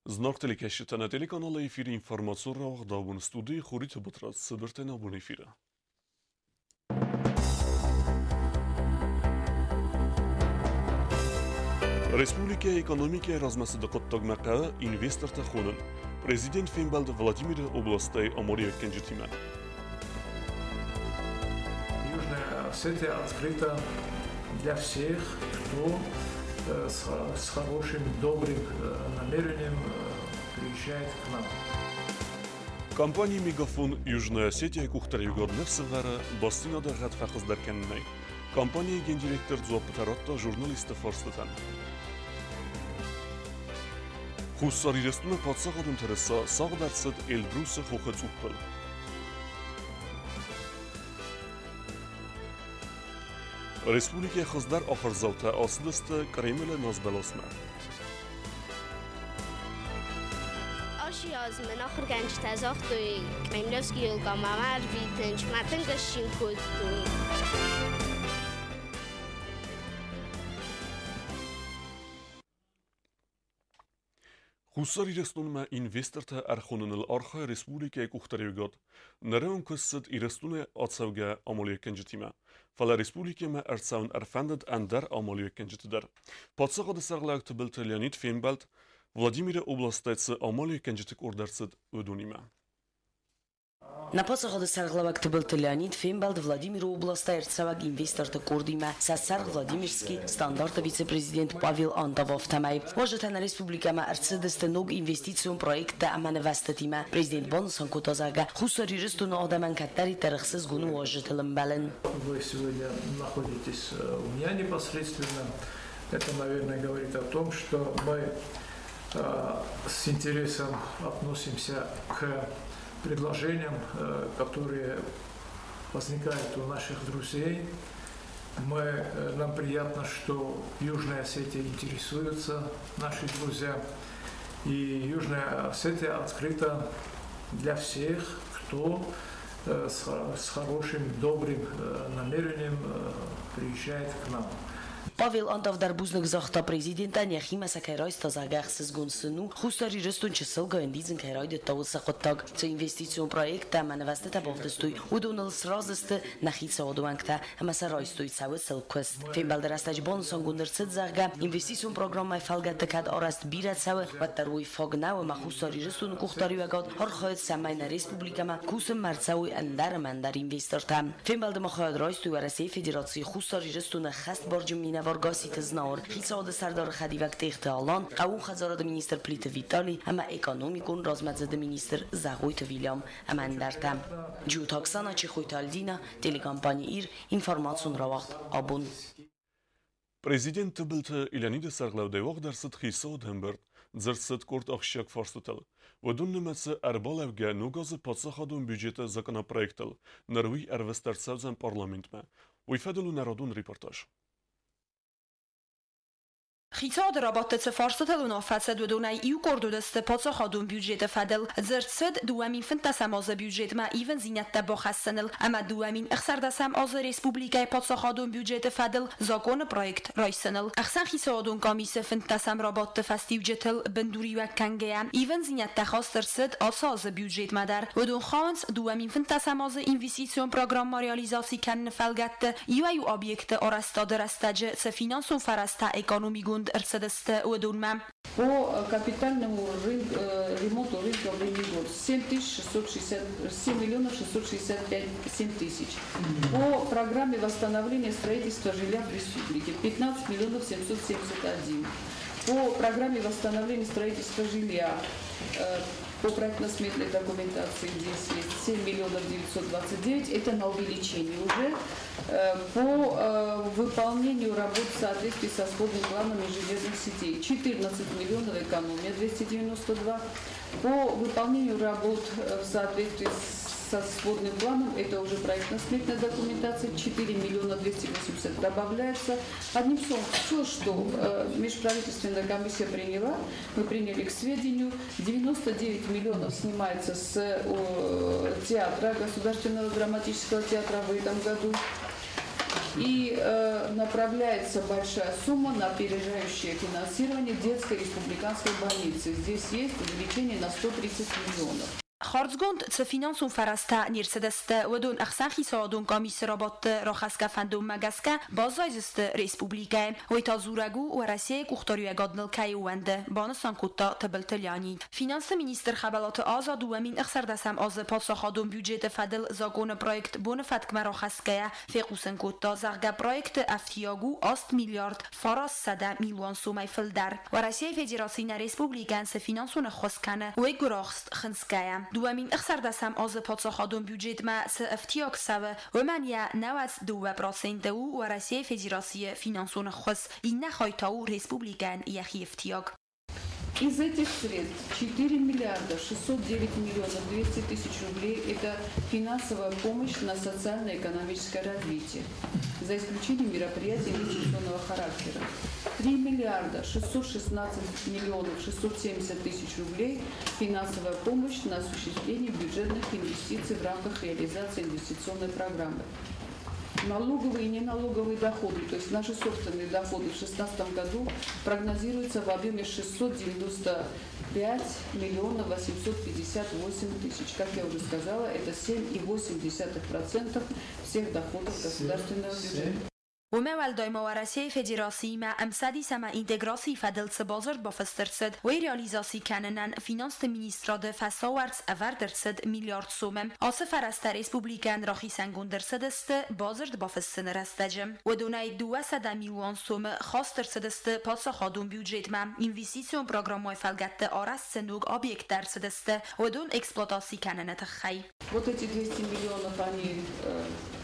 Знак телекӕсджытӕ, нӕ телеканалы эфиры информацион рауагъдауын студийы Хуриты Батрадз, цыбыртӕй нӕ абон эфиры. Республикӕйы экономикӕйы размӕцыды хъуыддагмӕ хъӕуы инвестортӕ хонын. Президент фембӕлд Владимиры областӕй амалиуӕггӕнджытимӕ. Южная Осетия открыта для всех, кто с хорошим, добрым намерением приезжает к нам. Компани Мегафон Южная Осетия къухдариуӕгад ныфс ӕвӕры бастдзинады гъӕд фӕхуыздӕр кӕнынӕй. Компанийы гендиректор дзуаппытӕ радта журналистты фарстытӕн. Хуссар Ирыстоны паддзахадон тырыса сагъд ӕрцыд Эльбрусы хохы цъуппыл. Республикӕйы хуыздӕр ахуырдзаутӕ ацыдысты Кремлы назбӕласмӕ. Ацы аз мын ахуыргӕнджытӕ загътой, Кремлевский елкӕмӕ мӕ ӕрвитын, мӕ тынг ысцин кодтой. Хуссар Ирыстонмӕ инвестортӕ ӕрхоныныл архайы республикӕйы къухдариуӕгад. Ныры онг куыст цыд Ирыстоны ацӕугӕ амалиуӕггӕнджытимӕ. Фӕлӕ республикӕмӕ ӕрцӕуын ӕрфӕндыд ӕндӕр амалиуӕггӕнджыты дӕр. Паддзахады сӕргълӕууӕг Тыбылты Леонид фембӕлд, Владимиры областӕй цы амалиуӕггӕнджыты къорд ӕрцыд, уыдонимӕ. Нӕ паддзахады сӕргълӕууӕг Тыбылты Леонид фембӕлд Владимиры областӕй ӕрцӕуӕг инвесторты къордимӕ, сӕ сӕргъ Владимирский стандарты вице-президент Павел Антов афтӕмӕй. Уазджытӕ нӕ республикӕмӕ ӕрцыдысты ног инвестицион проекттӕ ӕмӕ нывӕзтытимӕ. Президент банысан кодта, зӕгъгӕ, Хуссар Ирыстоны адӕмӕн кӕддӕриддӕр ӕхсызгон у уазджытыл ӕмбӕлын. Вы сегодня находитесь у меня непосредственно. Это, наверное, говорит о том, что мы с интересом относимся к предложениям, которые возникают у наших друзей. Нам приятно, что Южная Осетия интересуются наши друзья. И Южная Осетия открыта для всех, кто с хорошим, добрым намерением приезжает к нам. Павел Антов дӕр бузныг загъта президентӕн, йӕхимӕ сӕ кӕй райста, зӕгъгӕ, ӕхсызгон сын у, Хуссар Ирыстон чысылгай ӕндидзын кӕй райдыдта, уыцы хъуыддаг. Цы инвестицион проекттӕ ӕмӕ нывӕзтытӕ бавдыстой, уыдоныл сразы сты нӕ хицауады уӕнгтӕ ӕмӕ сӕ райстой цӕуы сыл куыст. Фембӕлды рӕстӕджы банысангонд ӕрцыд, зӕгъгӕ, инвестицион программӕйы фӕлгӕтты кӕд арӕзт бирӕ цӕуы, уӕддӕр уый фаг нӕу ӕмӕ Хуссар Ирыстоны къухдариуӕгад архайы, цӕмӕй нӕ республикӕмӕ кусынмӕ ӕрцӕуой ӕндӕр ӕмӕ ӕндӕр инвестортӕ. Фембӕлды ма хайад райстой Уӕрӕсейы Федерацийы Хуссар Ирыстоны ӕххӕстбарджын минӕвар Гасситы Знауыр, хицауады сӕрдары хӕдивӕг Тъехты Алан, хъӕууон хӕдзарады министр Плиты Витали ӕмӕ экономикон размӕдзыды министр Зӕгъойты Вильям ӕмӕ ӕндӕртӕ. Джиоты Оксана, Чехойты Альдина, телекомпани «Ир», информацион рауагъд «Абон». Президент Тыбылты Леониды сӕргълӕудӕй уагъд ӕрцыд хицауады ӕмбырд. Дзырд цыд къорд ахсджиаг фарстытыл. Уыдон нымӕцы ӕрбалӕугӕ ног азы паддзахадон бюджеты законопроектыл. Ныр уый ӕрвыст ӕрцӕудзӕн парламентмӕ. Уый фӕдыл у нӕ радон репортаж. Хицауады рабадты цы фарстытыл уынаффӕ цыд, уыдонӕй иу къорд уыдысты паддзахадон бюджеты фӕдыл. Дзырд цыд 2015 азы бюджетмӕ ивындзинӕдтӕ бахӕссыныл ӕмӕ 2016 азы республикӕйы паддзахадон бюджеты фӕдыл законы проект райсыныл. Ӕхсӕнхицауадон къамисы фынддӕсӕм рабадты фӕстиуджытыл бындуриуӕг кӕнгӕйӕ, ивындзинӕдтӕ хаст ӕрцыд ацы азы бюджетмӕ дӕр. Уыдон хауынц 2015 азы инвестицион программӕ реализаци кӕныны фӕлгӕтты иуӕй-иу объекты арӕзтады рӕстӕджы цы финансон фӕрӕзтӕ экономигонд ӕрцыдысты, уыдонмӕ. По капитальному ремонту рынка в год 7 миллионов 665 7 тысяч. По программе восстановления строительства жилья в республике 15 миллионов 771. По программе восстановления строительства жилья по проектно-сметной документации здесь есть 7 миллионов 929, это на увеличение уже. По выполнению работ в соответствии со сходным планом инженерных сетей 14 миллионов экономия 292. По выполнению работ в соответствии со сводным планом, это уже проектно-сметная документация, 4 миллиона 280 добавляется. Одним словом, все, что межправительственная комиссия приняла, мы приняли к сведению. 99 миллионов снимается с театра, Государственного драматического театра в этом году. И направляется большая сумма на опережающее финансирование детской республиканской больницы. Здесь есть увеличение на 130 миллионов. Хардзгонд цы финансон фӕрӕзтӕ не рцыдысты, уыдон ӕхсӕнхицауадон къамисы рабадты рахӕсгӕ фӕндонмӕ гӕсгӕ баззайдзысты республикӕйы. Уый та дзурӕг у, Уӕрӕсейы къухдариуӕгад ныл кӕй ӕууӕнды, банысан кодта Тыбылты Леонид. Финансты министр Хӕбӕлаты Аза 2016 азы паддзахадон бюджеты фӕдыл законы проект боны фӕткмӕ рахӕсгӕйӕ фехъусын кодта, зӕгъгӕ, проекты ӕфтиаг у 8 миллиард 900 милуан сомӕй фылдӕр. Уӕрӕсейы Федераци нӕ республикӕйӕн цы финансон ӕххуыс кӕны, уый гуырахст хынцгӕйӕ. 2016 азы паддзахадон бюджетмӕ цы ӕфтиаг цӕуы, уымӕн йӕ 92% у Уӕрӕсейы Федерацийы финансон ӕххуыс, иннӕ хай та у республикӕйӕн йӕхи ӕфтиаг. Из этих средств 4 миллиарда 609 миллионов 200 тысяч рублей – это финансовая помощь на социально-экономическое развитие, за исключением мероприятий инвестиционного характера. 3 миллиарда 616 миллионов 670 тысяч рублей – финансовая помощь на осуществление бюджетных инвестиций в рамках реализации инвестиционной программы. Налоговые и неналоговые доходы, то есть наши собственные доходы в 2016 году прогнозируются в объеме 695 миллионов 858 тысяч. Как я уже сказала, это 7,8% всех доходов государственного бюджета. Уымӕй уӕлдай ма Уӕрӕсейы Федерациимӕ ӕмцӕдис ӕмӕ интеграцийы фӕдыл цы бадзырд бафыст ӕрцыд, уый реализаци кӕнынӕн финансты министрады фӕсауӕрц ӕвӕрд ӕрцыд миллиард сомы. Ацы фӕрӕзтӕ республикӕйӕн рахицӕнгонд ӕрцыдысты бадзырд бафыссыны рӕстӕджы. Уыдонӕй 200 милуан сомы хаст ӕрцыдысты паддзахадон бюджетмӕ. Инвестицион программӕйы фӕлгӕтты арӕзт цы ног объекттӕ ӕрцыдысты, уыдон эксплуатаци кӕныны тыххӕй. Вот эти 200 миллионов, они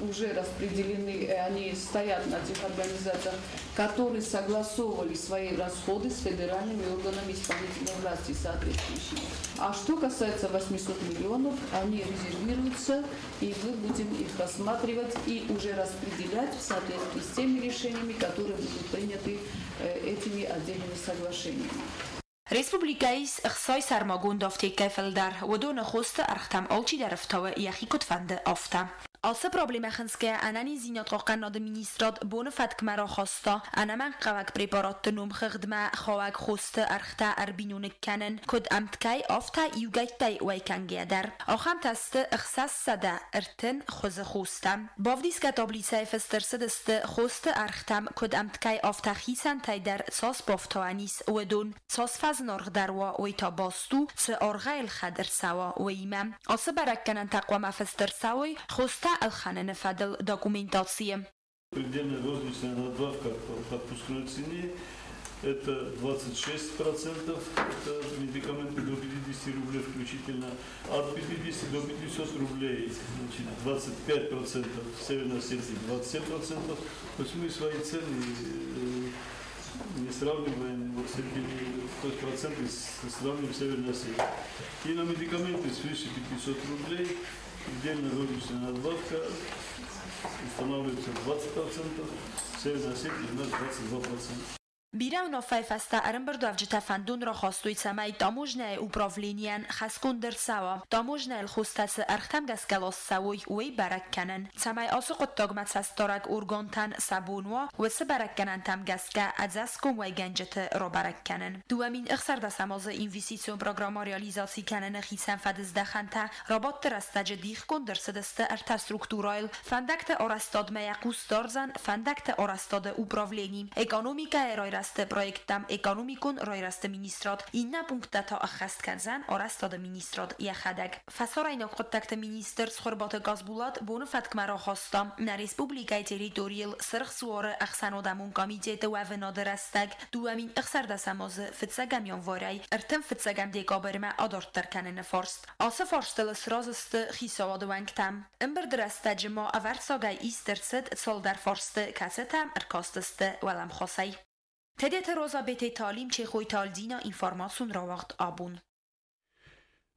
уже распределены, и они стоят на тех организациях, которые согласовывали свои расходы с федеральными органами исполнительной власти соответствующими. А что касается 800 миллионов, они резервируются, и мы будем их рассматривать и уже распределять в соответствии с теми решениями, которые будут приняты этими отдельными соглашениями. Республикӕйы ис ӕхцайы сӕрмагонд афтеккӕй фылдӕр, уыдоны хосты ӕргътӕм алчидӕр ӕфтауы йӕхи куыд фӕнды, афтӕ. Ацы проблемӕ хынцгӕйӕ ӕнӕниздзинад хъахъхъӕнынады министрад боны фӕткмӕ рахаста ӕнӕмӕнгхъӕуӕг препаратты номхыгъдмӕ хауӕг хосты ӕргътӕ ӕрбиноныг кӕнын, куыд ӕмткӕй, афтӕ иугӕйттӕй уӕй кӕнгӕйӕ дӕр. Ахӕмтӕ сты 630 хуызы хостӕ. Бавдисгӕ таблицӕйы фыст ӕрцыдысты хосты ӕргътӕм куыд ӕмткӕй, афтӕ хицӕнтӕй дӕр цас бафтауӕн ис, уыдон. Цас фӕзынаргъдӕр уа, уый та баст у, цы аргъӕй ӕлхӕд ӕрцӕуа, уыимӕ. Ацы бӕрӕггӕнӕнтӕ хъуамӕ фыст ӕрцӕуой хостӕ ӕлхӕныны фӕдыл документацийы. Предельная розничная надбавка по отпускной цене это 26%, это медикаменты до 50 рублей включительно, от 50 до 500 рублей, значит, 25%, в Северной Осетии 27%. То есть мы свои цены не сравниваем вот с этими, то есть проценты сравниваем с Северной Осетией. И на медикаменты свыше 500 рублей предельная розничная надбавка устанавливается 20%, в Северной Осетии у нас 22%. Бирӕ уынаффӕйы фӕстӕ ӕрӕмбырдуӕвджытӕ фӕндон рахастой, цӕмӕй таможнӕйы управленийӕн хӕсгонд ӕрцӕуа, таможнӕйыл хостӕ цы ӕргътӕм гӕсгӕ ласт цӕуой, уый бӕрӕг кӕнын. Цӕмӕй ацы хъуыддагмӕ цӕстдарӕг органтӕн сӕ бон уа, уыцы бӕрӕггӕнӕнтӕм гӕсгӕ ӕдзӕсгом уӕйгӕнджыты рабӕрӕг кӕнын. 2016 азы инвестицион программӕ реализаци кӕныны хицӕн фӕдыздӕхӕнтӕ рабадты рӕстӕджы дихгонд ӕрцыдысты ӕртӕ структурӕйыл. Фӕндӕгты арӕзтадмӕ йӕ хъус дардзӕн фӕндӕгты арӕзтады управлени, экономикӕйы райрӕзты проекттӕм экономикон райрӕзты министрад, иннӕ пункттӕ та ӕххӕст кӕндзӕн арӕзтады министрад йӕхӕдӕг. Фӕсарӕйнаг хъуыддӕгты министр Цхуырбаты Газбулат боны фӕткмӕ рахаста нӕ республикӕйы территорийыл Сырх Дзуары ӕхсӕнадӕмон комитеты уӕвынады рӕстӕг 2016 азы 1 январӕй 31 декабрмӕ адарддӕр кӕныны фарст. Ацы фарстыл сразы сты хицауады уӕнгтӕ. Ӕмбырды рӕстӕджы ма ӕвӕрццагӕй ист ӕрцыд цалдӕр фарсты, кӕцытӕм ӕркастысты уӕлӕмхасӕй. Тедеты Роза, Бететы Алим, Чехойты Альдина, информацион рауагъд «Абон».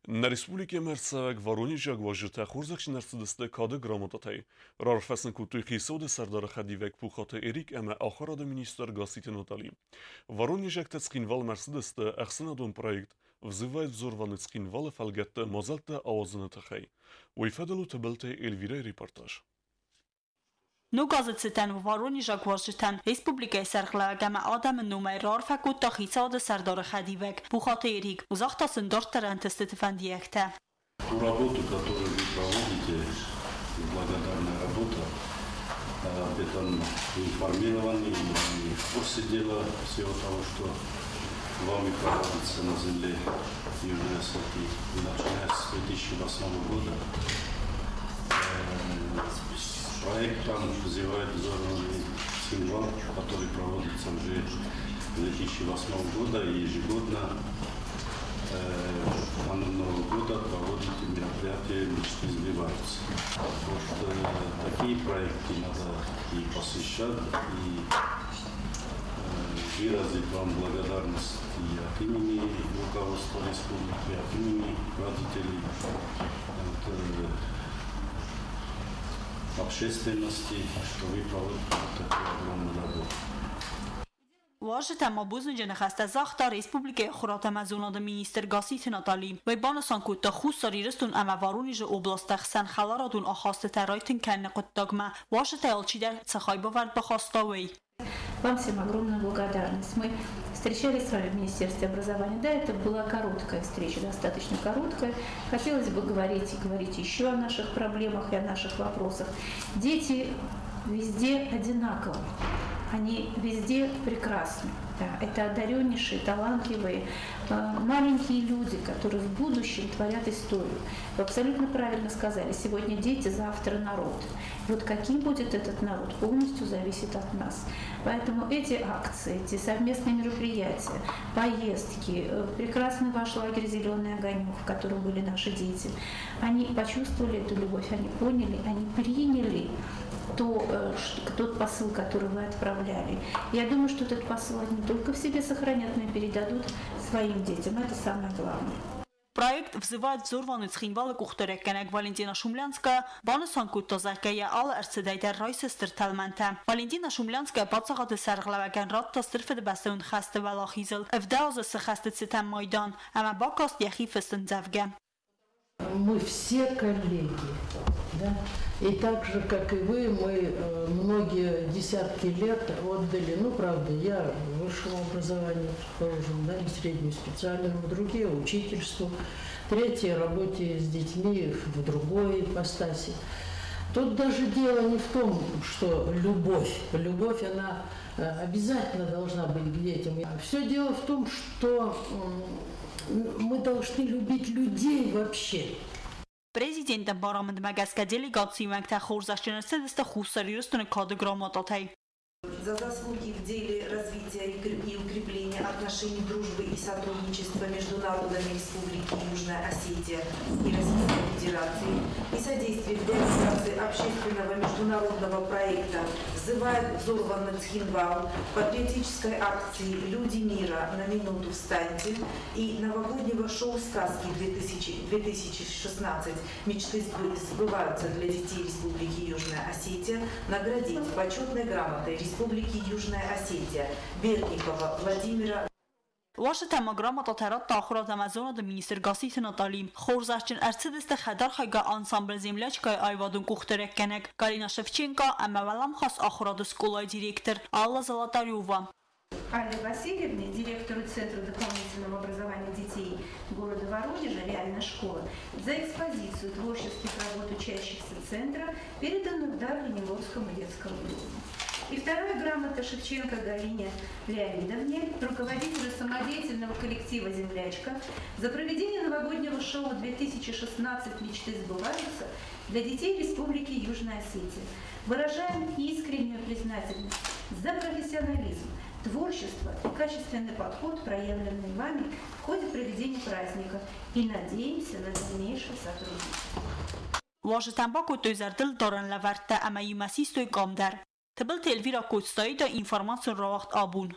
Нӕ республикӕмӕ ӕрцӕуӕг воронежаг уазджытӕ хорзӕхджын ӕрцыдысты кады грамотатӕй. Раарфӕ сын кодтой хицауады сӕрдары хӕдивӕг Пухаты Эрик ӕмӕ ахуырады министр Гасситы Натали. Воронежӕгтӕ Цхинвалмӕ ӕрцыдысты ӕхсӕнадон проект «Взывает взорванный Цхинвал-ы фӕлгӕтты мадзӕлттӕ ауадзыны тыххӕй. Уый фӕдыл у Тыбылты Эльвирӕйы репортаж. Ног азы цытӕн воронежаг уазджытӕн республикӕйы сӕргълӕууӕг ӕмӕ адӕмы номӕй раарфӕ кодта хицауады сӕрдары хӕдивӕг Пухаты Эрик, загъта сын дарддӕр ӕнтыстыты фӕндиӕгтӕ. Ту работу, которую вы проводите, благодарная работа, об этом информированы и в курсе дела всего того, что вами проводится на земле Южной Осетии, начиная с 2008 года. Проект там «Взывает взорванный Цхинвал», который проводится уже с 2008 года и ежегодно в канун Нового года проводите мероприятия «Мечты сбываются». Вот такие проекты надо и посещать, и выразить вам благодарность и от имени руководства республики, от имени родителей, от общественности, что вы проводите такую огромную работу. Уазджытӕн ма бузныджы ныхӕстӕ загъта республикӕйы ахуырад ӕмӕ зонады министр Гасситы Натали. Уый банысан кодта Хуссар Ирыстон ӕмӕ Воронежы областы ӕхсӕн хӕларадон ахастытӕ райтынг кӕныны хъуыддагмӕ уазджытӕй алчидӕр цы хайбавӕрд бахаста, уый. Вам всем огромная благодарность. Мы встречались с вами в Министерстве образования. Да, это была короткая встреча, достаточно короткая. Хотелось бы говорить и говорить еще о наших проблемах и о наших вопросах. Дети везде одинаковы. Они везде прекрасны. Да, это одареннейшие, талантливые, маленькие люди, которые в будущем творят историю. Вы абсолютно правильно сказали, сегодня дети, завтра народ. И вот каким будет этот народ, полностью зависит от нас. Поэтому эти акции, эти совместные мероприятия, поездки, прекрасный ваш лагерь «Зеленый огонек», в котором были наши дети, они почувствовали эту любовь, они поняли, они приняли тот посыл, который вы отправляли. Я думаю, что этот посыл они не только в себе сохранят, но и передадут своим детям. Это самое главное. Проект «Взывает взорванный Цхинвалы» къухдариуӕггӕнӕг Валентина Шумлянская банысан кодта, зӕгъгӕ, йӕ алы ӕрцыдӕй дӕр райсы стыр тӕлмӕнтӕ. Валентина Шумлянская паддзахады сӕргълӕууӕгӕн радта Стыр Фыдыбӕстӕйон хӕсты уӕлахизыл 70 азы сыххӕсты цытӕн майдан ӕмӕ бакаст йӕхи фыст ӕмдзӕвгӕ. Мы все коллеги, да? И так же, как и вы, мы многие десятки лет отдали, ну, правда, я высшему образованию, предположим, да, не среднюю, специальному, другие учительству, третьи работе с детьми в другой ипостаси. Тут даже дело не в том, что любовь, любовь, она обязательно должна быть к детям. Все дело в том, что мы должны любить людей вообще. Президенты барамындмӕ гӕсгӕ делегацийы уӕнгтӕ хорзӕхджын ӕрцыдысты Хуссар Ирыстоны кады грамотатӕй. За заслуги в деле развития и укрепления отношений дружбы и сотрудничества между народами Республики Южная Осетия и Российской Федерации и содействие в реализации общественного международного проекта «Взывает взорванный Цхинвал», патриотической акции «Люди мира, на минуту встаньте» и новогоднего шоу «Сказки 2016. Мечты сбываются для детей Республики Южная Осетия» наградить почетной грамотой Республики Южная Осетия Бердникова Владимира. Уазджытӕн ма грамотатӕ радта ахуырад ӕмӕ зонады министр Гасситы Натали. Хорзӕхджын ӕрцыдысты хӕдархайгӕ ансамбль «Землячка»-йы аивадон къухдариуӕггӕнӕг Галина Шевченко ӕмӕ уӕлӕмхас ахуырады скъолайы директор Алла Золотарева. Алле Васильевне, директору Центра дополнительного образования детей города Воронежа «Реальная школа», за экспозицию творческих работ учащихся центра, переданную в дар Ленингорскому детскому дому. И вторая грамота Шевченко Галине Леонидовне, руководителю самодеятельного коллектива «Землячка», за проведение новогоднего шоу 2016 «Мечты сбываются» для детей Республики Южная Осетия. Выражаем искреннюю признательность за профессионализм, творчество и качественный подход, проявленный вами в ходе проведения праздника, и надеемся на дальнейшее сотрудничество. Уазджытӕн бакодтой зӕрдылдарӕн лӕвӕрттӕ ӕмӕ иумӕ систой къам дӕр. Тыбылты Эльвира Коцтайы информацион рауагъд «Абон».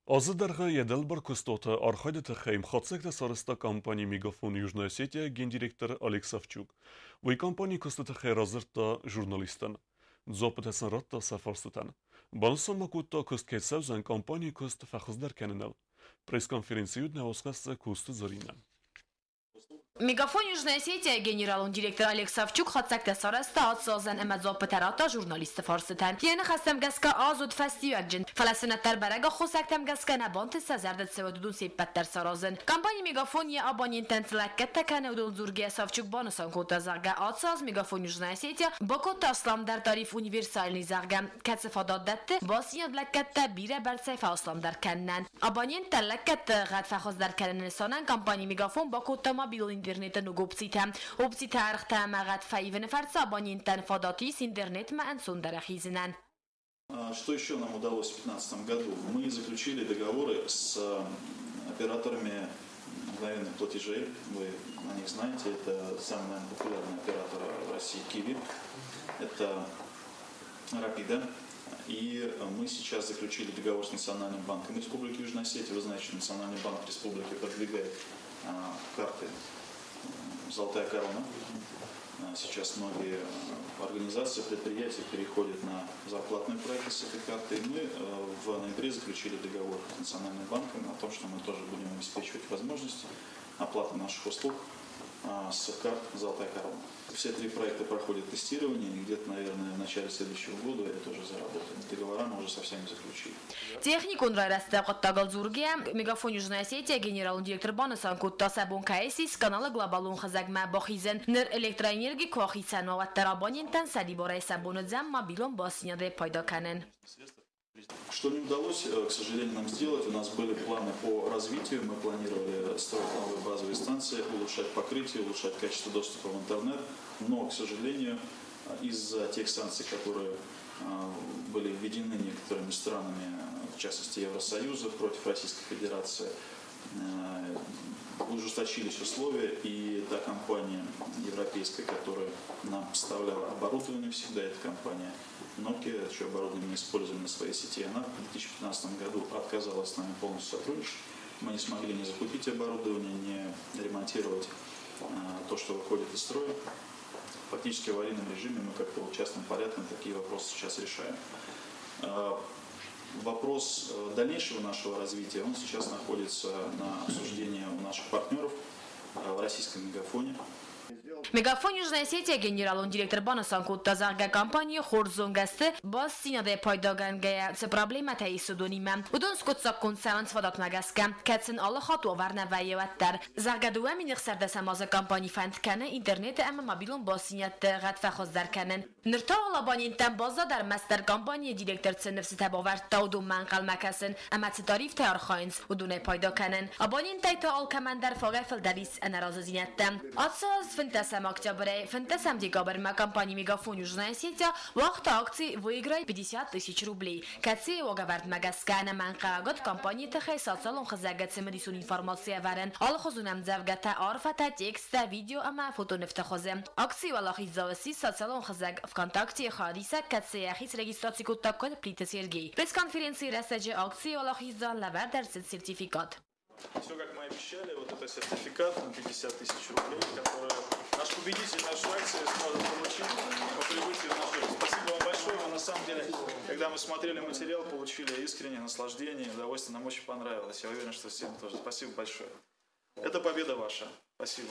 Азы дӕргъы йӕ дӕлбар куыстуаты архайды тыххӕй хатдзӕгтӕ сарӕзта компани «Мегафон Южная Осетия» гендиректор Олег Савчук. Уый компанийы куысты тыххӕй радзырдта журналисттӕн. Дзуаппытӕ сын радта сӕ фарстытӕн. Банысан ма кодта, куыст кӕй цӕудзӕн компанийы куыст фӕхуыздӕр кӕныныл. Пресс-конференцийы уыд нӕ уацхӕссӕг Коцты Зӕринӕ. Мегафон Южная Осетия генералон директор Олег Савчук хатдзӕгтӕ сарӕзта ацы азӕн ӕмӕ дзуаппытӕ радта журналистты фарстытӕн. Йӕ ныхӕстӕм гӕсгӕ аз уыд фӕстиуӕгджын, фӕлӕ сын ӕддӕр бӕрӕг аххосӕгтӕм гӕсгӕ нӕ бантыст сӕ зӕрдӕ цы уыд, уыдон се ппӕт дӕр саразын. Компани Мегафон йӕ абоненттӕн цы лӕггӕдтӕ кӕны, уыдон дзургӕйӕ Савчук банысан кодта, зӕгъгӕ, ацы аз Мегафон Южная Осетия бакодта асламдӕр тариф универсальный, зӕгъгӕ, кӕцы фадат дӕтты бастдзинад лӕггӕдтӕ бирӕ бӕрцӕй фӕасламдӕр кӕнынӕн. Абоненттӕн лӕггӕдты гъӕд фӕхуыздӕр кӕныны нысанӕн компани Мегафон бакодта мобилон интернеты ног опцитӕ. Опциты ӕргътӕ ӕмӕ гъӕд фӕивыны фӕрцы абоненттӕн фадат ис интернетмӕ ӕнцондӕр ахизынӕн. Что еще нам удалось в 2015 году? Мы заключили договоры с операторами мгновенных платежей. Вы о них знаете. Это самый, наверное, популярный оператор в России Киви. Это Рапида. И мы сейчас заключили договор с Национальным банком Республики Южная Осетия. Вы знаете, что Национальный банк Республики продвигает карты «Золотая корона». Сейчас многие организации, предприятия переходят на зарплатные проекты с этой картой. И мы в ноябре заключили договор с Национальным банком о том, что мы тоже будем обеспечивать возможность оплаты наших услуг с карт «Золотая корона». Все три проекта проходят тестирование, и где-то, наверное, в начале следующего года это уже заработает. Договора мы уже со всеми заключили. Техникон райрӕзты хъуыддагыл дзургӕйӕ, Мегафон Южная Осетия генералон директор банысан кодта, сӕ бон кӕй ссис каналы глобалон хызӕгмӕ бахизын. Ныр электроэнерги куы ахицӕн уа, уӕддӕр абоненттӕн сӕрибарӕй сӕ бон уыдзӕн мобилон бастдзинадӕй пайда кӕнын. Что не удалось, к сожалению, нам сделать, у нас были планы по развитию, мы планировали строить новые базовые станции, улучшать покрытие, улучшать качество доступа в интернет, но, к сожалению, из-за тех санкций, которые были введены некоторыми странами, в частности Евросоюза, против Российской Федерации, ужесточились условия, и та компания европейская, которая нам поставляла оборудование всегда, эта компания Nokia, чье оборудование мы используем на своей сети, она в 2015 году отказалась с нами полностью сотрудничать. Мы не смогли ни закупить оборудование, ни ремонтировать то, что выходит из строя. Фактически в аварийном режиме мы как-то вот частным порядком такие вопросы сейчас решаем. Вопрос дальнейшего нашего развития, он сейчас находится на обсуждении у наших партнеров в российском Мегафоне. Мегафон Южная Осетия генералон директор банысан кодта, зӕгъгӕ, компанийы хорз зонгӕ сты бастдзинадӕй пайдагӕнгӕйӕ цы проблемӕтӕ ис, уыдонимӕ. Уыдон скъуыддзаггонд цӕуынц фадатмӕ гӕсгӕ, кӕд сын алы хатт уавӕр нӕ вӕййы, уӕддӕр. Зӕгъгӕ, 2016 азы компани фӕнд кӕны интернеты ӕмӕ мобилон бастдзинӕдты гъӕд фӕхуыздӕр кӕнын. Ныр та уал абоненттӕн баззад ӕрмӕстдӕр компанийы директор цы ныфсытӕ бавӕрдта, уыдонмӕ ӕнхъӕлмӕ кӕсын ӕмӕ цы тарифтӕй архайынц, уыдонӕй пайда кӕнын. Абоненттӕй та алкӕмӕн дӕр фагӕй фылдӕр ис ӕнӕразыдзинӕдтӕ. Ацы аз 15 октябрӕй 15 декабрмӕ компани Мегафон Южная Осетия уагъта акци «Выиграй 50 тысяч рублей», кӕцыйы уагӕвӕрдмӕ гӕсгӕ ӕнӕмӕнгхъӕуӕг уыд компанийы тыххӕй социалон хызӕгы цымыдисон информаци ӕвӕрын, алыхуызон ӕмдзӕвгӕтӕ, арфӕтӕ, тексттӕ, видео ӕмӕ фотонывты хуызы. Акцийы уӕлахиздзау ссис социалон хызӕг ВКонтакте-йы хайадисӕг, кӕцы йӕхи срегистраци кодта куыд Плиты Сергей. Пресс-конференцийы рӕстӕджы акцийы уӕлахиздзауӕн лӕвӕрд ӕрцыд сертификат. Все, как мы обещали, вот это сертификат на 50 тысяч рублей, который наш победитель нашей акции сможет получить по прибытии в наш офис. Спасибо вам большое. Мы на самом деле, когда мы смотрели материал, получили искреннее наслаждение, удовольствие. Нам очень понравилось. Я уверен, что всем тоже. Спасибо большое. Это победа ваша. Спасибо.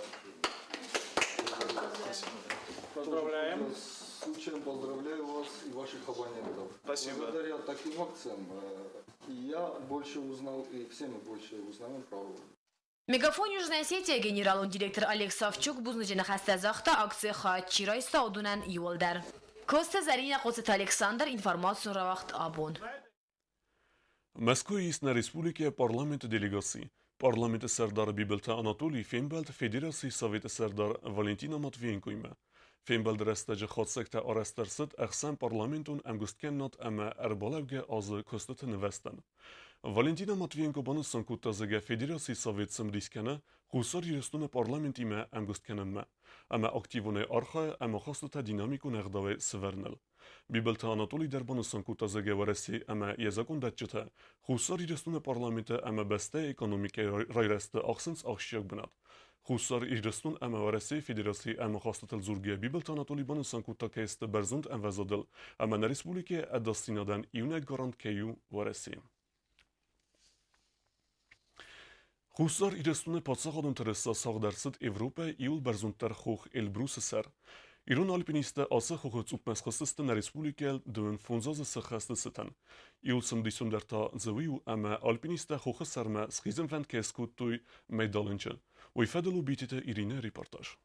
Спасибо. Поздравляем. С случаем поздравляю вас и ваших абонентов. Спасибо. Благодаря таким акциям и я больше узнал, и все мы больше узнаем про Мегафон Южная Осетия генералон директор Олег Савчук бузныджы ныхӕстӕ загъта, акцийы хайад чи райста, уыдонӕн иууылдӕр. Коцты Зӕринӕ, Хъоцыты Александр, информацион рауагъд Абон. Мӕскуыйы ис нӕ республикӕйы парламенты делегаци. Парламенты сӕрдар Бибылты Анатолий фембӕлд Федерацийы Советы сӕрдар Валентина Матвиенкоимӕ. Фембӕлды рӕстӕджы хатдзӕгтӕ арӕзт ӕрцыд ӕхсӕнпарламентон ӕмгуысткӕнынад ӕмӕ ӕрбалӕугӕ азы куыстыты нывӕзтӕн. Валентина Матвиенко банысан кодта, зӕгъгӕ, Федерацийы Совет цымыдис кӕны Хуссар Ирыстоны парламентимӕ ӕмгуыст кӕнынмӕ ӕмӕ активонӕй архайы ӕмахастытӕ динамикон ӕгъдауӕй сывӕрыныл. Бибылты Анатолий дӕр банысан кодта, зӕгъгӕ, Уӕрӕсе ӕмӕ йӕ закъондӕтджытӕ Хуссар Ирыстоны парламенты ӕмӕ бӕстӕйы экономикӕйы райрӕзты ахсынц ахсджиаг бынат. Хуссар Ирыстон ӕмӕ Уӕрӕсейы Федерацийы ӕмахастытыл дзургӕйӕ Бибылты Анатолий банысан кодта, кӕй сты бӕрзонд ӕмвӕзадыл ӕмӕ нӕ республикӕйы ӕдасдзинадӕн иунӕг гарант кӕй у Уӕрӕсе. Хуссар Ирыстоны паддзахадон тырыса сагъд ӕрцыд Европӕйы иууыл бӕрзонддӕр хох Эльбрусы сӕр. Ирон альпинисттӕ ацы хохы цъупмӕ схызтысты нӕ республикӕйыл 55 азы сӕххӕсты цытӕн. Иууыл цымыдисондӕр та дзы уый у, ӕмӕ альпинисттӕ хохы сӕрмӕ схизынвӕнд кӕй скодтой мӕйдалынджы. Уый фӕдыл у Битеты Иринӕйы репортаж.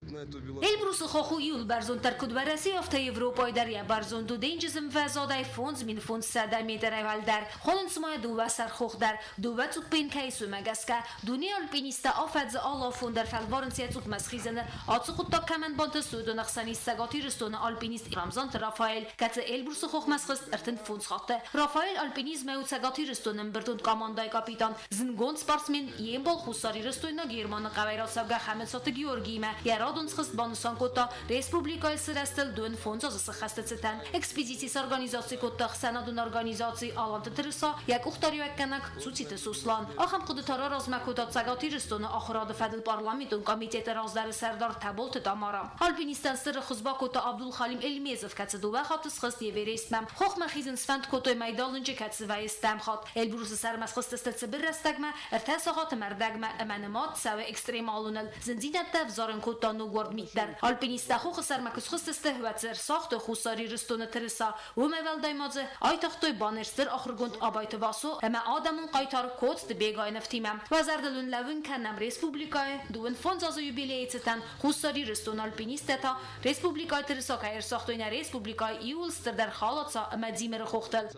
Эльбрусы хох у иууыл бӕрзонддӕр куыд Уӕрӕсейы, афтӕ Европӕйы дӕр. Йӕ бӕрзонд у денджызы мвӕзадӕй 5500 метрӕй уӕлдӕр. Хонынц ма йӕ дыууӕ сӕрхох дӕр. Дыууӕ цъуппы йын кӕй ис, уымӕ гӕсгӕ дунейы альпинисттӕ афӕдзы алы афон дӕр фӕлварынц йӕ цъупмӕ схизыны. Ацы хъуыддаг кӕмӕн бантыст, уыдон ӕхсӕн ис Цӕгат Ирыстоны альпинист Рамзанты Рафаэль, кӕцы Эльбрусы хохмӕ схызт 35 хатты. Рафаэль альпинизмӕй у Цӕгат Ирыстоны ӕмбырдон командӕйы капитан. Зындгонд спортсмен йе мбал хуссарирыстойнаг Германы хъӕуӕй рацӕугӕ Хӕмыцаты Георгиимӕ йӕ радон схызт банысан кодта республикӕйы сырӕзтыл 25 азы сыххӕсты цытӕн. Экспедици сорганизаци кодта ӕхсӕнадон организаци Аланты тырыса, йӕ къухдариуӕггӕнӕг Цуциты Сослан. Ахӕм хъуыдытӕ раразмӕ кодта Цӕгат Ирыстоны ахуырады фӕдыл парламентон комитеты раздӕры сӕрдар Тӕболты Тамара. Альпинисттӕн стыр ӕххуыс бакодта Абдулхалим Эльмезов, кӕцы дыууӕ хатты схызт Эверестмӕ. Хохмӕ хизын сфӕнд кодтой мӕйдалынджы, кӕцы вӕййы стӕм хатт. Эльбрусы сӕрмӕ схызтысты цыбыр рӕстӕгмӕ, ӕртӕ сахаты ӕрдӕгмӕ ӕмӕ нымад цӕуы экстремалоныл. Зындзинӕдтӕ ӕвзарын кодта ногуард мит дӕр. Альпинисттӕ хохы сӕрмӕ куы схызтысты, уӕд дзы ӕрсагътой Хуссар Ирыстоны тырыса. Уымӕй уӕлдай ма дзы айтыгътой банер стыр ахуыргонд Абайты Васо ӕмӕ адӕмон хъайтар Коцты Бегайы нывтимӕ. Уӕ зӕрдыл уын лӕууын кӕнӕм республикӕйы 25 азы юбилейы цытӕн Хуссар Ирыстоны альпинисттӕ та республикӕйы тырыса кӕй ӕрсагътой нӕ республикӕйы иууыл стырдӕр Халаца ӕмӕ Дзимыры хохтыл.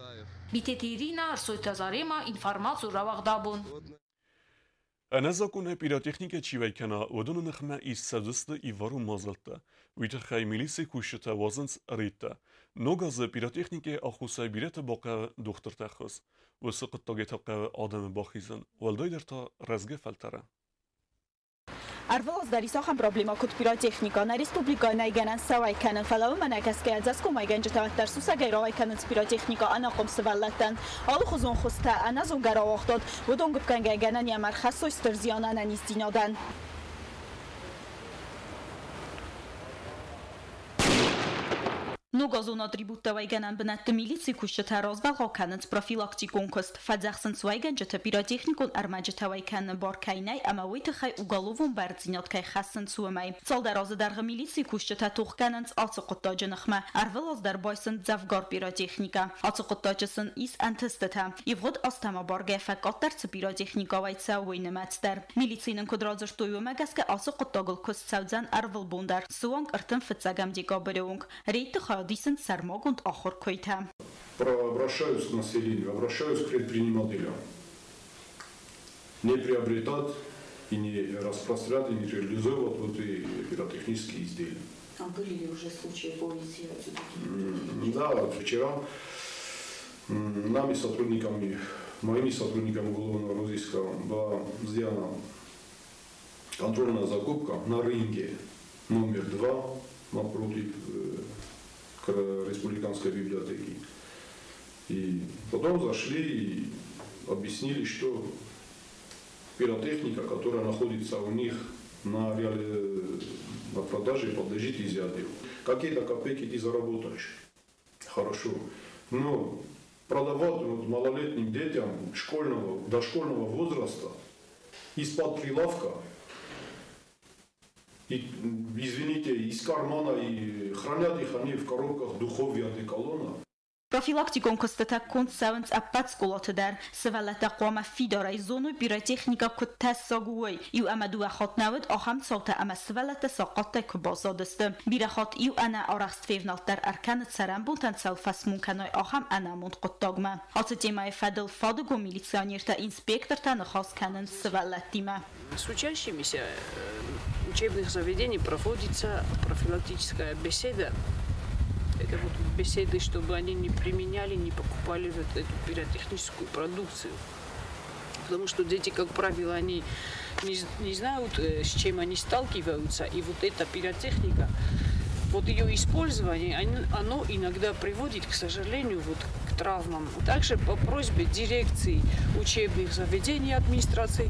Битеты Ирина, Ӕрсойты Зарема, информаци рауагъдабон. Ӕнӕзакъонӕй пиротехникӕ чи уӕй кӕна, уыдоны ныхмӕ ист цӕудзысты иварон мадзӕлттӕ. Уый тыххӕй милицийы кусджытӕ уадзынц рейдтӕ. Ног азы пиротехникӕйы аххосӕй бирӕтӕ бахъӕуы дохтырты ӕххуыс. Уыцы хъуыддагӕй та хъӕуы адӕмы бахизын, уӕлдайдӕр та рӕзгӕ фӕлтӕры. Ӕрвылаз дӕр ис ахӕм проблемӕ, куыд пиротехникӕ. Нӕ республикӕйы нӕй гӕнӕн сауӕй кӕнын, фӕлӕ уымӕ нӕ кӕсгӕйӕ, ӕдзӕсгомӕйгӕнджытӕ уӕддӕр сусӕгӕй рауӕй кӕнынц пиротехникӕ ӕнахъом сывӕллӕттӕн. Алыхуызон хуызтӕ, ӕнӕзонгӕ рауагъдад, уыдон гуыпгӕнгӕ гӕнӕн ӕмӕ ӕрхӕссой стыр зиан ӕнӕниздзинадӕн. Ногазон атрибуттӕ уӕйгӕнӕн бынӕтты милицийы кусджытӕ развӕлгъау кӕнынц профилактикон куыст. Фӕдзӕхсынц уӕйгӕнджыты пиротехникон ӕрмӕджытӕ уӕй кӕныны бар кӕй нӕй ӕмӕ уый тыххӕй уголовон бӕрндзинад кӕй хӕссынц, уымӕй. Цалдӕр азы дӕргъы милицийы кусджытӕ тох кӕнынц ацы хъуыддаджы ныхмӕ. Ӕрвылаз дӕр байсынц дзӕвгар пиротехникӕ. Ацы хъуыддаджы сын ис ӕнтыстытӕ. Ивгъуыд азтӕм абаргӕ фӕкъаддӕр цы пиротехникӕ уӕй цӕуы, уый нымӕц дӕр. Милицийы нын куыд радзырдтой, уымӕ гӕсгӕ ацы хъуыддагыл куыст цӕудзӕн ӕрвылбон дӕр, суанг 31 декабры онг. Рейдты хайад исынц сӕрмагонд ахуыр куыйтӕ. Обращаюсь к населению, обращаюсь к предпринимателям. Не приобретать и не распространять, и не реализовывать вот эти пиротехнические изделия. А были ли уже случаи по изъятию? Да, вчера нами сотрудниками, моими сотрудниками уголовного розыска была сделана контрольная закупка на рынке номер 2 напротив республиканской библиотеки. И потом зашли и объяснили, что пиротехника, которая находится у них на продаже, подлежит изъятию. Какие-то копейки ты заработаешь, хорошо, но продавать вот малолетним детям школьного, дошкольного возраста из-под прилавка, и, извините, из кармана, и хранят их они в коробках духов и одеколона. Профилактикон куыстытӕ конд цӕуынц ӕппӕт скъолаты дӕр. Сывӕллӕттӕ хъуамӕ фидарӕй зоной, пиротехникӕ куыд тӕссаг у, уый. Иу ӕмӕ дыууӕ хатт нӕ уыд ахӕм цаутӕ ӕмӕ сывӕллӕттӕ сахъаттӕй куы баззадысты. Бирӕ хатт иу ӕнӕарӕхст февнӕлд дӕр ӕркӕны цӕрӕнбонтӕн цӕуыл фӕсмон кӕной, ахӕм ӕнамонд хъуыддагмӕ. Ацы темӕйы фӕдыл фадыгон милиционертӕ, инспектортӕ ныхас кӕнынц сывӕллӕттимӕ. С учащимися учебных заведений проводится профилактическая беседа. Это вот беседы, чтобы они не применяли, не покупали вот эту пиротехническую продукцию. Потому что дети, как правило, они не знают, с чем они сталкиваются. И вот эта пиротехника, вот ее использование, оно иногда приводит, к сожалению, вот к травмам. Также по просьбе дирекции учебных заведений администрации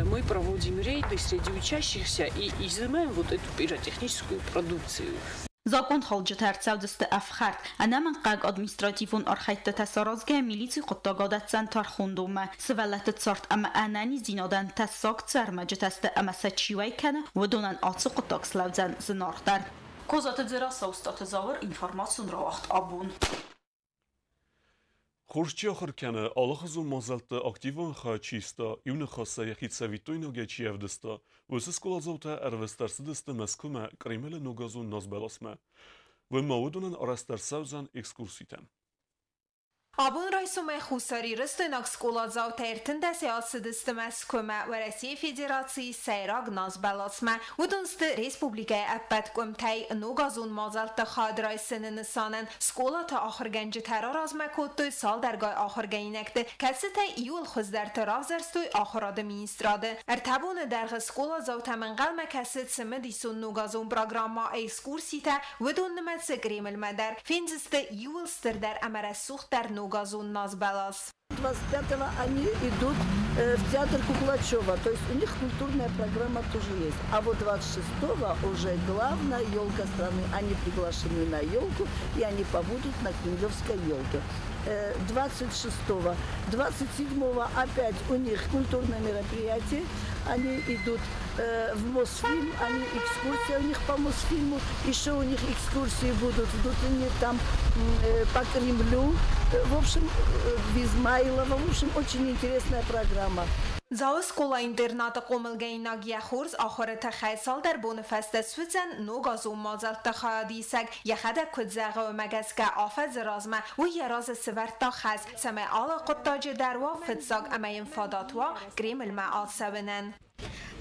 мы проводим рейды среди учащихся и изымаем вот эту пиротехническую продукцию. Закъонхалджытӕ ӕрцӕудзысты ӕфхӕрд. Ӕнӕмӕнгхъӕуӕг административон архӕйдтытӕ саразгӕйӕ милици хъуыддаг адӕтдзӕн тӕрхондонмӕ. Сывӕллӕтты цард ӕмӕ ӕнӕниздзинадӕн тӕссаг цы ӕрмӕджытӕ сты ӕмӕ сӕ чи уӕй кӕны, уыдонӕн ацы хъуыддаг слӕудзӕн зынаргъдӕр. Козаты Дзерассӕ, Остъаты Зауыр, информацион рауагъд Абон. Хорз чи ахуыр кӕны, алыхуызон мадзӕлтты активон хайад чи иста, иу ныхасӕй йӕхи цӕвиттойнагӕй чи ӕвдыста, уыцы скъоладзаутӕ ӕрвыст ӕрцыдысты Мӕскуымӕ Кремлы ногазон назбӕласмӕ. Уым ма уыдонӕн арӕзт ӕрцӕудзӕн экскурситӕ. Абон райсомӕй хуссарирыстойнаг скъоладзаутӕ 13-ӕй ацыдысты Мӕскуымӕ, Уӕрӕсейы Федерацийы сӕйраг назбӕласмӕ. Уыдон сты республикӕйы ӕппӕт къуымтӕй. Ногазон мадзӕлтты хайад райсыны нысанӕн скъолаты ахуыргӕнджытӕ раразмӕ кодтой цалдӕргай ахуыргӕнинӕгты, кӕцытӕй иууыл хуыздӕрты равзӕрстой ахуырады министрады. 3 боны дӕргъы скъоладзаутӕм ӕнхъӕлмӕ кӕсы цымыдисон ногазон программӕ, экскурситӕ, уыдон нымӕцы Кремлмӕ дӕр. Фендзысты иууыл стырдӕр ӕмӕ рӕсугъддӕр ногазон назбӕлас. 25-го они идут в театр Куклачева, то есть у них культурная программа тоже есть. А вот 26-го уже главная елка страны. Они приглашены на елку, и они побудут на Кремлевской елке. 26-го, 27-го опять у них культурное мероприятие. Они идут в Мосфильм, они экскурсия у них по Мосфильму, еще у них экскурсии будут внутренние там по Кремлю, в общем, в Измайлово, в общем, очень интересная программа. Дзауы скъола-интернаты хъомылгӕнинаг йӕ хорз ахуыры тыххӕй цалдӕр боны фӕстӕ суыдзӕн ногазон мадзӕлтты хайадисӕг. Йӕхӕдӕг куыд зӕгъы, уымӕ гӕсгӕ афӕдзы размӕ уый йӕ разы сывӕрдта хӕс, цӕмӕй алы хъуыддаджы дӕр уа фыццаг ӕмӕ йын фадат уа Кремлмӕ ацӕуынӕн.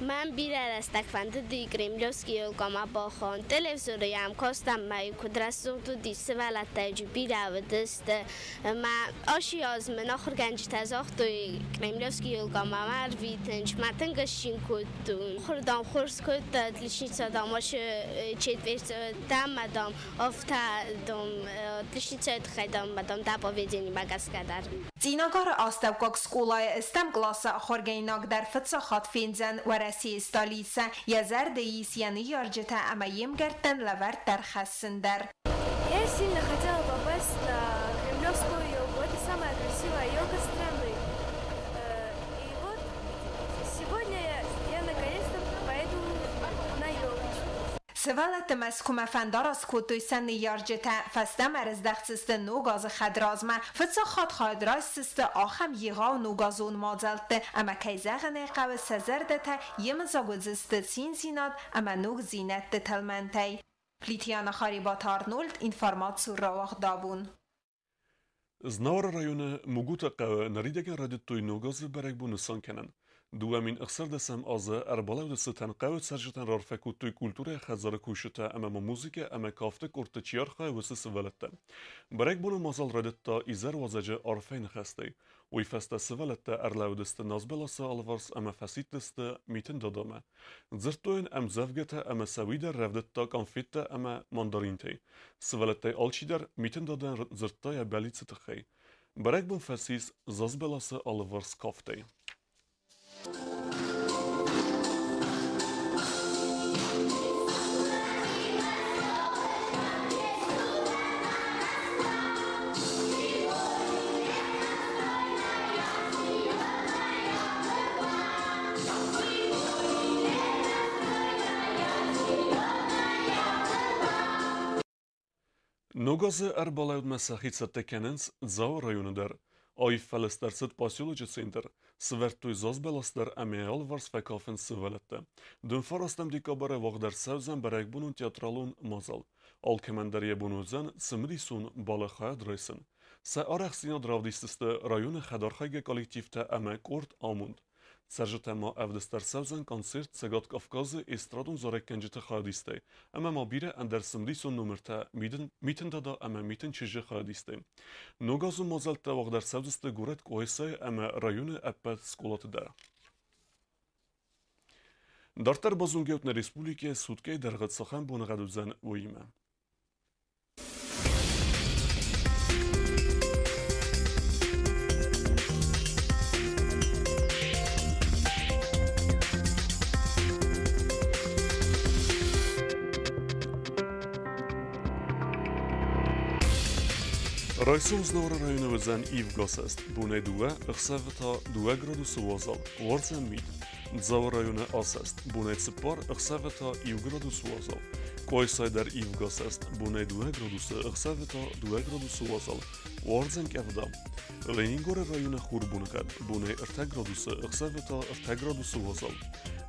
Мӕн бирӕ рӕстӕг фӕндыди Кремлевский елкӕмӕ бахауын. Телевизоры йӕм кастӕн, мӕ куыд рӕсугъд уыди, сывӕллӕттӕ бирӕ уыдысты. Мӕ ацы аз мын ахуыргӕнджытӕ загътой Кремлевский елкӕмӕ мӕ ӕрвитын, мӕ тынг сцин кодтон. Ахуыр, дам, хорз кодта, отличница, дам, ацы четверть дӕм, дам, афтӕ, дам, отличницайы тыххӕй, дам, дам, дӕ поведениемӕ гӕсгӕ дӕр. Цъинагары астӕуккаг скъолайы ӕстӕм къласы ахуыргӕнинаг дӕр фыццаг хатт фендзӕн Уӕрӕсейы столицӕ. Йӕ зӕрды ис йӕ ныййарджытӕ ӕмӕ йе мгӕрттӕн лӕвӕрттӕ ӕрхӕссын дӕр. Я сильно хотела попасть на Кремлевскую елку. Это самая красивая елка страны. И вот сегодня я наконец-то поеду на елочку. Сывӕллӕтты Мӕскуымӕ фӕндараст кодтой сӕ ныййарджытӕ. Фӕстӕмӕ ӕрыздӕхдзысты ног азы хӕдразмӕ. Фыццаг хатт хайад райсдзысты ахӕм егъау ногазон мадзӕлтты. Ӕмӕ кӕй зӕгъын ӕй хъӕуы, сӕ зӕрдӕтӕ йемыдзаг уыдзысты циндзинад ӕмӕ ногдзинӕдты тӕлмӕнтӕй. Плитиана Харибаты Арнольд, информацион рауагъд Абон. Знауыры районы Мугуты хъӕуы ныридӕгӕн райдыдтой ног азы бӕрӕгбон нысан кӕнын. 2016 азы ӕрбалӕуды цытӕн хъӕуы цӕрджытӕн раарфӕ кодтой культурӕйы хӕдзары кусджытӕ ӕмӕ ма музыкӕ ӕмӕ кафты къордты чи архайы, уыцы сывӕллӕттӕ. Бӕрӕгбоны мадзал райдыдта изӕруадзӕджы арфӕйы ныхӕстӕй. Уый фӕстӕ сывӕллӕттӕ ӕрлӕууыдысты назбӕласы алыварс ӕмӕ фӕсидтысты Митын Дадамӕ. Дзырдтой йын ӕмдзӕвгӕтӕ ӕмӕ сӕ уый дӕр рӕвдыдта къанфеттӕ ӕмӕ мандаринтӕй. Сывӕллӕттӕй алчидӕр Митын Дадӕн дзырдта йӕ бӕллицы тыххӕй. Бӕрӕгбон фӕцис зазбӕласы алыварс кафтӕй. Ног азы ӕрбалӕудмӕ сӕхи цӕттӕ кӕнынц Дзауы районы дӕр. Аив фӕлыст ӕрцыд поселочы центр. Сывӕрдтой зазбӕлас дӕр ӕмӕ йӕ алыварс фӕкафынц сывӕллӕттӕ. 9 декабры уагъд ӕрцӕудзӕн бӕрӕгбонон театралон мадзал. Алкӕмӕн дӕр йӕ бон уыдзӕн цымыдисон балы хайад райсын. Сӕ арӕхстдзинад равдисдзысты районы хӕдархайгӕ коллективтӕ ӕмӕ къорд Амонд. Цӕрджытӕ ма ӕвдыст ӕрцӕудзӕн концерт Цӕгат Кавказы эстрадон зарӕггӕнджыты хайадистӕй ӕмӕ ма бирӕ ӕндӕр цымыдисон номыртӕ Митын Дада ӕмӕ Митын чызджы хайадистӕй. Ногазон мадзӕлттӕ уагъд ӕрцӕудзысты горӕт Къуайсайы ӕмӕ районы ӕппӕт скъолаты дӕр. Дарддӕр базонгӕут нӕ республикӕйы суткӕйы дӕргъы цахӕм боныгъӕд уыдзӕн, уыимӕ. Райсом Знауыры районы уыдзӕн ивгӕ асӕст, бонӕй 2, ӕхсӕвы та 2 градусы уазал, уардзӕн мит. Дзауы районы асӕст, бонӕй 4, ӕхсӕвы та 1 градус уазал. Къуайсайы дӕр ивгӕ асӕст, бонӕй 2 градусы, ӕхсӕвы та 2 градусы уазал, уардзӕн къӕвда. Ленингоры районы хурбоныхъӕд, бонӕй 3 градусы, ӕхсӕвы та 3 градусы уазал.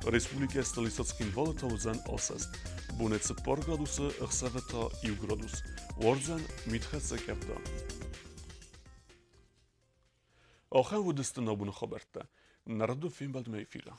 Республикӕйы столицӕ Цхинвалы та уыдзӕн асӕст, бонӕй 4 градусы, ӕхсӕвы та 1 градус, уардзӕн митхӕццӕ къӕвда. Ахӕм уыдысты нӕ абоны хабӕрттӕ. Нӕ радон фембӕлдмӕ эфиры.